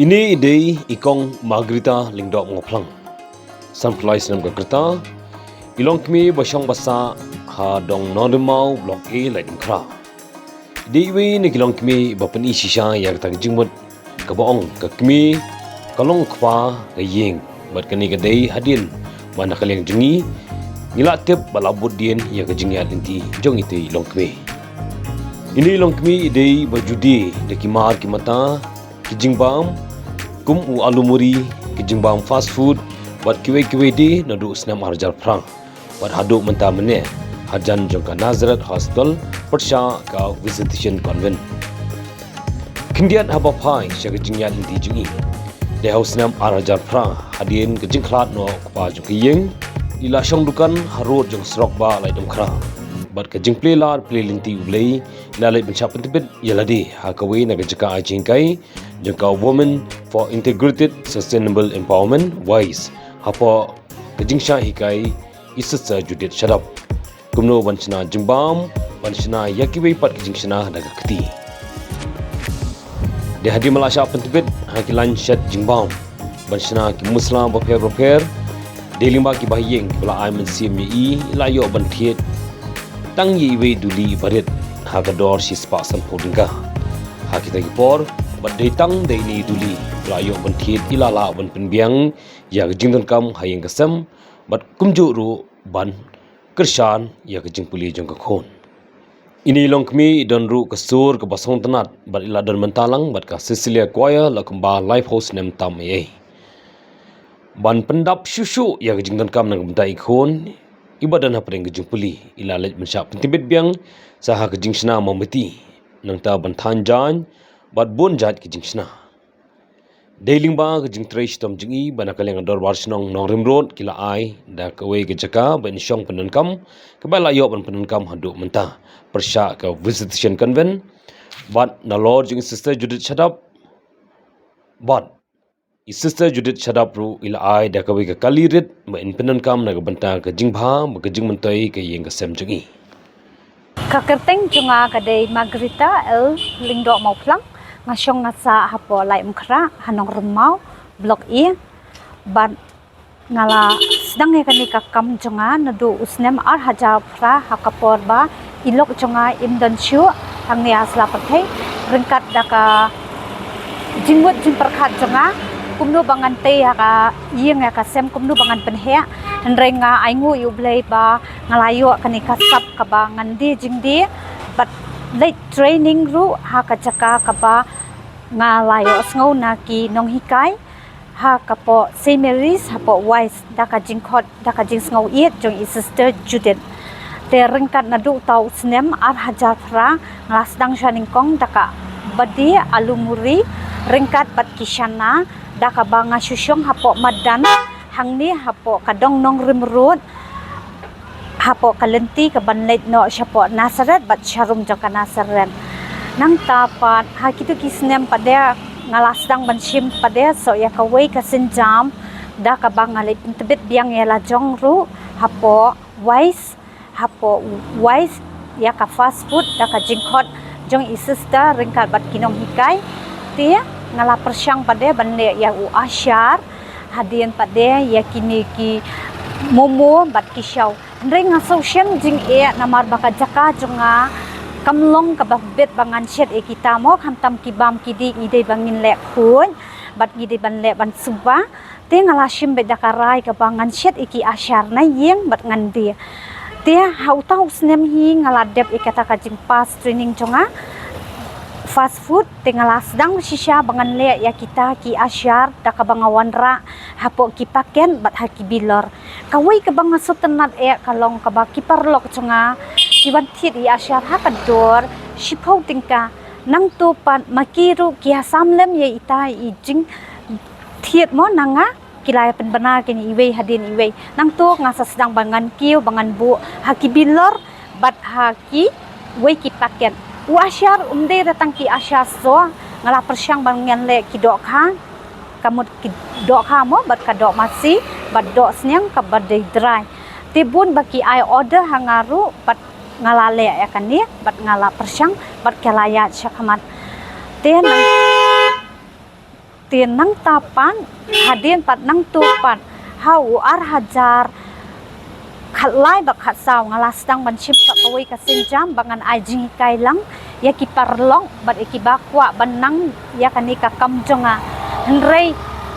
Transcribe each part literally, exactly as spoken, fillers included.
Ine i dei i Kong Margarita Lyngdoh Mawphlang. Sanphew lai snem ka rta, i longkmie ba shong ba sah ha Dong Nongrymmau, Block A, Laitumkhrah. I dei iwei na ki longkmie ba pyni shisha ïa kata ka jingmut kaba ong ka kmie ka long kpa ka ïing, bad kane ka dei hadien ba na ka liang jong ngi ngi la tip bad la bud dien ïa ka jingïaid lynti jong itei i longkmie. Ine i longkmie i dei ba ju die da ki mar ki mata, ki jingbam kum u alu muri, ki jingbam fast food bad kiwei kiwei de naduh u snem ar hajar phra bad haduh mynta mynne hajan jong ka Nazareth Hospital pyrshah ka Visitation Convent. Khyndiat haba phai sha ka jingïaid lynti jong i, dei ha u snem ar hajar phra, hadien ka jingkhlad noh u kpa jong ka ïing, i la shong dukan ha rud jong surok bah Laitumkhrah. Bad ka jingplie lad plie lynti U Blei i la leit ban shah pyntbit ïa lade ha kawei na ka jaka ai jinghikai jong ka Women for Integrated Sustainable Empowerment, WISE, hapoh ka jingshah hikai i Sister Judith Shadap kumno ban shna jingbam, ban shna ïa kiwei pat ki jingshna da ka kti. Dei hadien ba la shah pyntbit ha ki lain shet jingbam ban shna ki musla bapher bapher, dei lyngba ki bahaïing kiba la ai mynsiem ïa i, i la ïoh ban thied tang ïa iwei duli barit ha ka dor shispah sanphew tyngka ha kita ki por. Bad dei tang da ine i duli ba la ïoh ban thied i la lah ban pynbiang ïa ka jingdonkam ha ïing ka sem bad kumjuh ruh ban kyrshan ïa ka jingpule jong ka khun. Ine i longkmie i don ruh ka sur kaba sngewtynnat bad i la don bynta lang bad ka Cecilia Choir la kumba laiphew snem tam eiei. Ban pyndap shuh shuh ïa ka jingdonkam na ka bynta i khun iba don hapdeng ka jingpule, i la leit ban shah pyntbit biang sa ha ka jingshna mombati, nangta ban thaiñ jaiñ bad bun jait ki jingshna. Dei lyngba ka jingtrei shitom jong i ba na ka liang ka Dorbar Shnong Nongrim Road ki la ai da kawei ka jaka ban shong pyndonkam, kaba la ïoh ban pyndonkam haduh mynta pyrshah ka Visitation Convent. Bad nalor jong i Sister Judith Shadap, bad i Sister Judith Shadap ruh i la ai da kawei ka kali rit ban pyndonkam na ka bynta ka jingbha bad ka jingmyntoi ka ïing ka sem jong i. Ka kyrteng jong nga ka dei Margarita L Lyngdoh Mawphlang. Nga shong nga sah hapoh Laitumkhrah ha Nongrymmau, Block A. Bad nga la sdang ïa kane ka kam jong nga naduh u snem ar hajar phra, ha ka por ba i lok jong nga im don shuh hangne ha sla pyrthei, ryngkat da ka jingmut jingpyrkhat jong nga kumno ba ngan tei ha ka ïing ha ka sem, kumno ba ngan pynheh. Hynrei nga ainguh ïa U Blei ba nga la ïoh kane ka sap kaba ngan die jingdie bad leit training ruh ha ka jaka kaba nga la ïohsngew na ki nonghikai ha kapoh Saint Mary's hapoh WISE, da ka jingkhot da ka jingsngew ïeit jong i Sister Judith. Te ryngkat naduh uta u snem ar hajar phra nga la sdang sha nyngkong da kaba die alu muri ryngkat bad ki shana, da kaba nga shu shong hapoh madan hangne hapoh ka Dong Nongrim Road, hapoh ka lynti kaban leit noh shapoh Nazareth bad sharum jong ka Nazareth. Nangta pat ha kito ki snem pat de nga la sdang ban shim pat de soh ïa kawei ka sienjam, da kaba nga leit pyntbit biang ïa la jong ruh hapoh WISE, hapoh WISE ïa ka fast food da ka jingkhot jong i Sister ryngkat bad ki nonghikai. Te nga la pyrshang pat de ban leh ïa u usher, hadien pat de ïa kine ki momo bad ki shaw. Hynrei nga sngewsih jingeh namar ba ka jaka jong nga kam long kaba bit ba ngan shet ïa kita mo, khamtam ki bam ki dih ngi dei ba ngin leh khuid bad ngi dei ban leh ban suba. Te nga la shim beit da ka rai kaba ngan shet ïa ki usher na ïing bad ngan die. Te ha uta u snem hi nga la dep ïa kata ka jingpass training jong nga fast food. Te nga la sdang shisha ba ngan leh ïa kita ki usher da kaba nga wanrah hapoh ki paket bad ha ki bilor. Kawei kaba nga sngewtynnat eh ka long kaba ki paralok jong nga ki wan thied ïa i usher ha ka dor shiphew tyngka. Nangto pat ma ki ruh ki ïa sam lem ïa ita i jingthied mo na nga, ki la ïa pynbna kine iwei hadien iwei. Nangto nga sa sdang ba ngan kiew ba ngan buh ha ki bilor bad ha kiwei ki paket. U usher um dei da tang ki usher soh, nga la pyrshang ba ngan leh ki dohkha, ka mut ki dohkha mo bad ka doh masi bad doh sniang kaba dei dry. Te bun ba ki ai order ha nga ruh bad nga la leh ïa kane bad nga la pyrshang bad ka la ïaid shakhmat. Te nang Te nangta pat, hadien pat nangta pat, ha u ar hajar khatlai bad khatsaw nga la sdang ban shim sa kawei ka sienjam ba ngan ai jinghikai lang ïa ki paralok bad ïa kiba kwah ban nang ïa kane ka kam jong nga. Hynrei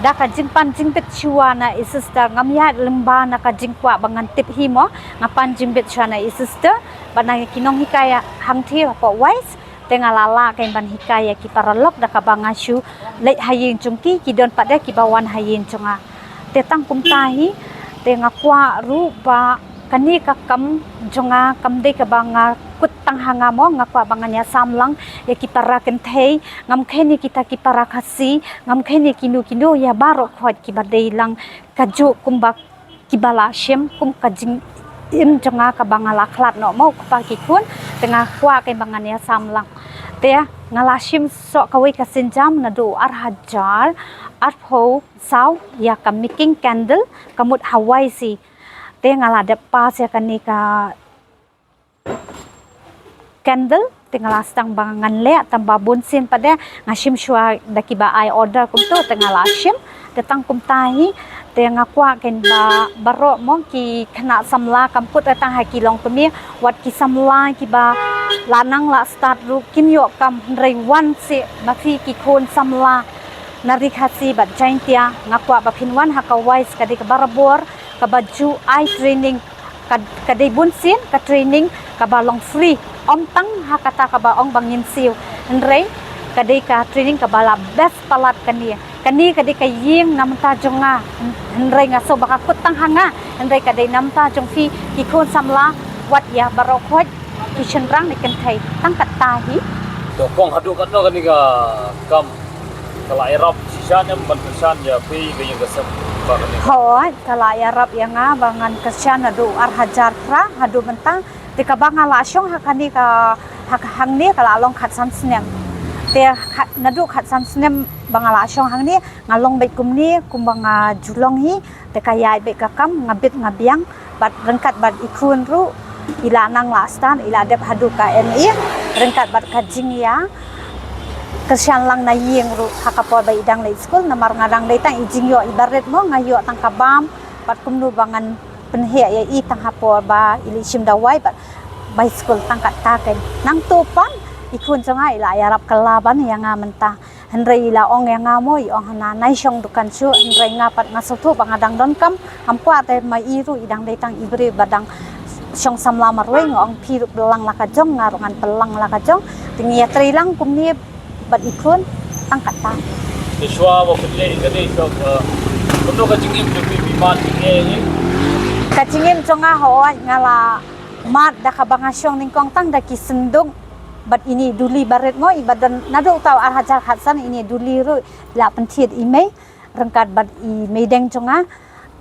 da ka jingpan jingbit shuwa na i sister ngam ïaid lyngba na ka jingkwah ba ngan tip hi mo, nga pan jingbit shuwa na i sister bad na ki nonghikai hangthie hapoh Wise. Te nga la lah kein ban hikai ïa ki paralok da kaba nga shu leit ha ïing jong ki, ki don pat de kiba wan ha ïing jong nga. Te tang kumta hi, te nga kwah ruh ba kane ka kam jong nga kam dei kaba nga kut tang ha nga mo, nga kwah ba ngan ïasam lang ïa ki para kynthei, ngam kheiñ ïa kita ki para Khasi, ngam kheiñ ïa kino kino, ïa baroh khoit kiba dei lang kajuh kumba kiba la shim kum ka jingim jong nga kaba nga la khlad noh mo, u kpa ki khun, te nga kwah kein ba ngan ïasam lang. Te nga la shim sa kawei ka sienjam naduh ar hajar arphew saw ïa ka making candle, ka mut ha Wise. Te nga la dep pass ïa kane ka candle, te nga la sdang ba ngan leh, tang ba bun sien pat de nga shim shuwa da kiba ai order kumto, te nga la shim. Te tang kumta hi, te nga kwah kein ba baroh mo ki khynnah samla, kam kut tang ha ki longkmie, wat ki samla kiba la nang la stad ruh, kim ïoh kam, hynrei wan seh ma phi ki khun samla na Ri Khasi bad Jaintia, nga kwah ba phin wan ha ka Wise, ka dei ka barabor kaba ju ai training, ka, ka dei bun sien ka training kaba long free. Ym tang ha kata kaba ong ba ngin siew, hynrei ka dei ka training kaba la best palat kane. Kane ka dei ka ïing na mynta jong nga, hynrei nga sngew ba ka kut tang ha nga, hynrei ka dei na mynta jong phi ki khun samla, wat ïa baroh khoit ki shynrang ne kynthei, tang kata hi. To kong, haduh katno kane ka kam ka la ïarap shisha ne em ban kyrshan ïa phi ka ïing ka sem ba kane? Hooid, ka la ïarap ïa nga ba ngan kyrshan naduh ar hajar phra haduh mynta. Te kaba nga la shong ha kane ka, ha ka hangne ka la long khatsan snem. Te khat, naduh khatsan snem ba nga la shong hangne, nga long beit kumne kumba nga ju long hi. Te ka ïaid beit ka kam, nga bit nga biang, bad ryngkat bad i khun ruh i la nang la stad, i la dep haduh ka M A, ryngkat bad ka jingïa kyrshan lang na ïing ruh ha ka por ba i dang leit skul, namar nga dang dei tang i jingïoh iba rit mo, nga ïoh tang ka bam, bad kumno ba ngan pynheh ïa i tang ha por ba i leit shim dawai bad bai skul, tang kata kein. Nangta pat i khun jong nga i la ïarap kylla ban ïa nga mynta. Hynrei i la ong ïa nga mo, i ong hana nai shong dukan shuh, hynrei nga pat nga sngewthuh ba nga dang donkam, ngam kwah te ma i ruh i dang dei tang i briew ba dang shong samla marwei, nga ong phi ruh pynlang la ka jong, nga ruh ngan pynlang la ka jong. Te ngi ïatrei lang kumne bad i khun, tang kata. Te shuwa ba pynleit ka dei shuwa ka, kumno ka jingim jong phi, phi mad jingeh ne? Ka jingim jong nga, hooid, nga la mad da kaba nga shong nyngkong tang da ki synduk bad ine i duli barit mo, iba don naduh uta u ar hajar khatsan, ine i duli ruh i la pynthied i mei ryngkat bad i meideng jong nga.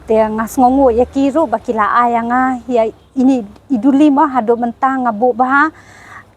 Te nga sngewnguh ïa ki ruh ba ki la ai ïa nga ïa ine i duli mo, haduh mynta nga buh bha.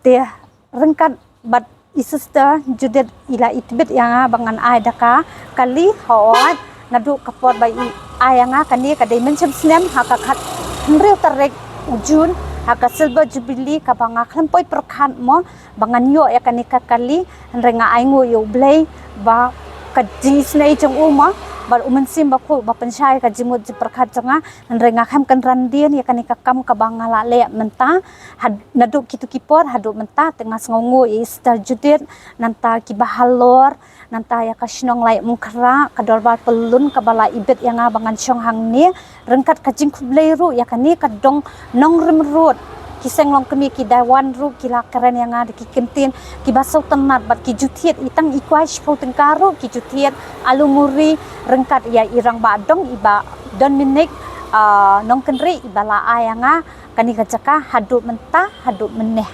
Te ryngkat bad i sister Judith i la itbit ïa nga ba ngan ai da ka kali, hooid. Naduh ka por ba i ai ïa nga kane ka dei mynshem snem ha ka khathynriew tarik u June, ha ka Silver Jubilee kaba nga khlem poi pyrkhat mo ba ngan ïoh ïa kane ka kali, hynrei nga ainguh ïa U Blei ba ka jingisynei jong u mo, bad U Mynsiem Bakhuid ba pynshai ka jingmut jingpyrkhat jong nga, hynrei nga khlem kynran dien ïa kane ka kam kaba nga la leh mynta. Had, naduh kito ki por haduh mynta, te nga sngewnguh ïa i sister Judith, nangta kiba halor, nangta ïa ka shnong Laitumkhrah, ka dorbar Pyllun kaba la ibit ïa nga ba ngan shong hangne, ryngkat ka jingkhublei ruh ïa kane ka dong Nongrim Road. Ki seng longkmie ki dei wan ruh ki la kren ïa nga da ki kyntien kiba sngewtynnat bad ki ju thied, i tang i kwai shiphew tyngka ruh ki ju thied, alu muri, ryngkat ïa i rangbah dong iba Dominic, ah, Nongkynrih iba la ai ïa nga kane ka jaka haduh mynta, haduh mynne.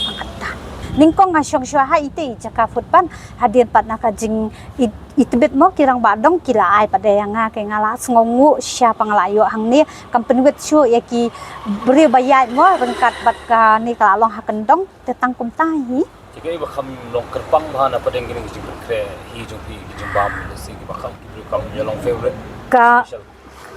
Tang kata. Nyngkong nga shong shuwa ha ite i jaka footpath, hadien pat na ka jing i, itbit mo ki rangbah dong ki la ai pat de ïa nga, ke nga la sngewnguh shisha ba nga la ïoh hangne, kam pynwit shuh ïa ki briew ba ïaid mo, ryngkat bad kane ka la long ha kyndong, te tang kumta hi. Te kaei ba kham long kyrpang bha na pdeng kine ki jingpynkhreh hi jong phi, ki jingbam, lehse kiba kham, ki briew kham ïa long favorite? Ka, special.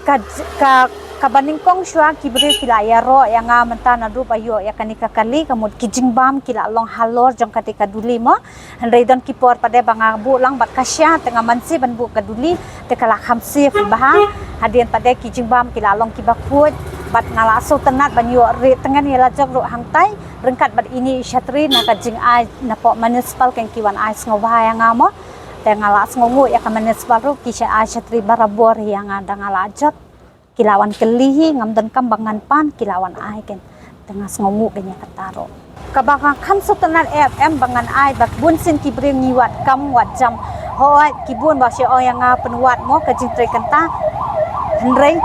Ka, ka, Kaba nyngkong shuwa ki briew ki la ïaroh ïa nga mynta naduh ba ïoh ïa kane ka kali, ka mut ki jingbam ki la long halor jong kata ka duli mo. Hynrei don ki por pat de ba nga buh lang bad ka sha te nga mynsiem ban buh ka duli te ka la kham safe bha. Hadien pat de ki jingbam ki la long kiba khuid bad nga la sngewtynnat ban ïoh rieh tngen ïa la jong ruh hangtai. Ryngkat bad ine i shatri na ka jingai napoh municipal kein ki wan ai sngewbha ïa nga mo. Te nga la sngewnguh ïa ka municipal ruh, ki sha ai shatri barabor ïa nga da nga la jot. Ki la wan kylli hi, ngam donkam ba ngan pan, ki la wan ai kein. Te nga sngewnguh kein ïa kata ruh. Kaba nga kham sngewtynnat em em ba ngan ai ba bun sien ki briew ngi wad kam wad jam. Hooid, ki bun ba shu ong ïa nga pynwad mo ka jingtrei kynta. Hynrei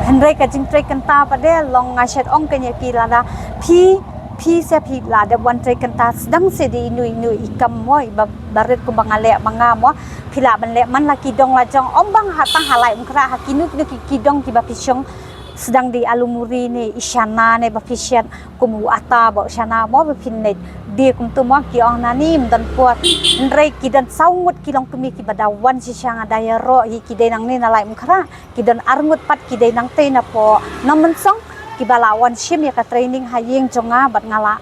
hynrei ka jingtrei kynta pat de long, nga shet ong kein ïa ki lada phi phi se phi la dep wan trei kynta sdang se de inu inu i kam mo, i ba, barit kumba nga leh ma nga mo. Phi lah ban leh man la ki dong la jong, ym bang ha tang ha Laitumkhrah, ha kino kino ki, ki dong kiba phi shong, sdang de i alu muri ne i shana ne ba phi shet kum u ata bad u shana mo ba phin leh de kumtu mo. Ki ong nangne ym don por. Hynrei ki don saw ngut ki longkmie kiba da wan shisha, nga da ïaroh hi, ki dei nangne na Laitumkhrah. Ki don arngut pat ki dei nangtei napoh Nongmynsong, kiba la wan shim ïa ka training ha ïing jong nga bad nga la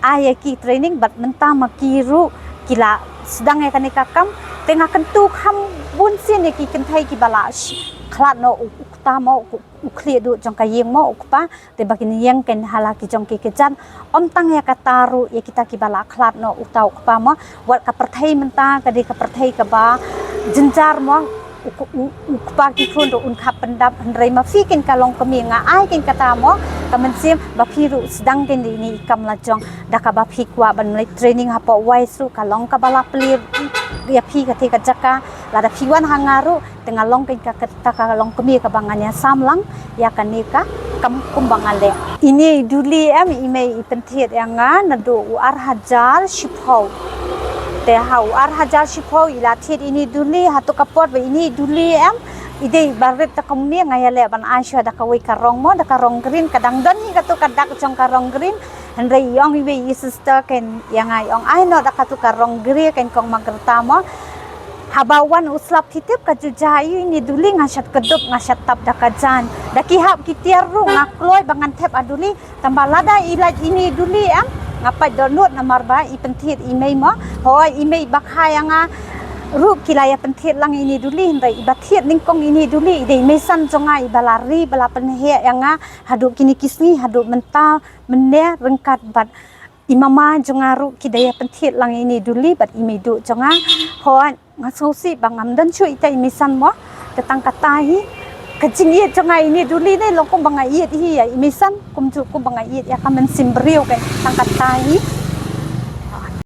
ai ïa ki training bad mynta ma ki ruh ki la sdang ïa kane ka kam. Te nga kyntu kham bun sien ïa ki kynthei kiba la sh-, khlad noh u, u kta mo, u, u khlieh duh jong ka ïing mo, u kpa, te ba kin ïeng kein ha la ki jong ki kjat. Ym tang ïa kata ruh, ïa kita kiba la khlad noh uta u kpa mo, wat ka pyrthei mynta ka dei ka pyrthei kaba jynjar mo. U, u, u kpa ki khun ruh un khap pyndap, hynrei ma phi kein ka longkmie, nga ai kein kata mo ka mynsiem ba phi ruh sdang kein de ine i kam la jong da kaba phi kwah ban leit training hapoh WISE ruh, ka long kaba la plie ïa phi kata ka jaka. Lada phi wan ha nga ruh, te nga long kein ka, kata ka longkmie kaba ngan ïasam lang ïa kane ka kam kumba nga leh. Ine i duli em, i mei i pynthied ïa nga naduh u ar hajar shiphew. Te ha u ar hajar shiphew i la thied ine i duli, hato ka por ba ine i duli em i dei barit ta kumne, nga ïaleh ban ai shuwa da kawei ka rong mo, da ka rong green, ka dang don hi kato ka dak jong ka rong green. Hynrei i ong iwei i sister kein ïa nga, i ong ai noh da kato ka rong grey kein kong Margaretta mo. Haba wan u slap thitip ka ju jia ïa ine i duli, nga shat kdup, nga shat tap da ka jaiñ. Da ki hap ki tiar ruh nga kloi ba ngan thep ha duli. Tangba lada i lait ine i duli em, nga pait dohnud namar ba i pynthied i mei mo. Hooid, i mei i ba kha ïa nga ruh ki la ïa pynthied lang ine i duli, hynrei i ba thied nyngkong ine i duli i dei i meisan jong nga, i ba la ri, ba la pynheh ïa nga haduh kine ki sngi, haduh mynta mynne, ryngkat bad i mama jong nga ruh ki da ïa pynthied lang ine i duli bad i meiduh jong nga. Hooid, nga sngewsih ba ngam don shuh ita i meisan mo. Te tang kata hi, ka jingïeit jong nga ine i duli ne long kumba nga ïeit hi ïa i meisan, kumjuh kumba nga ïeit ïa ka mynsiem briew kein, tang kata hi.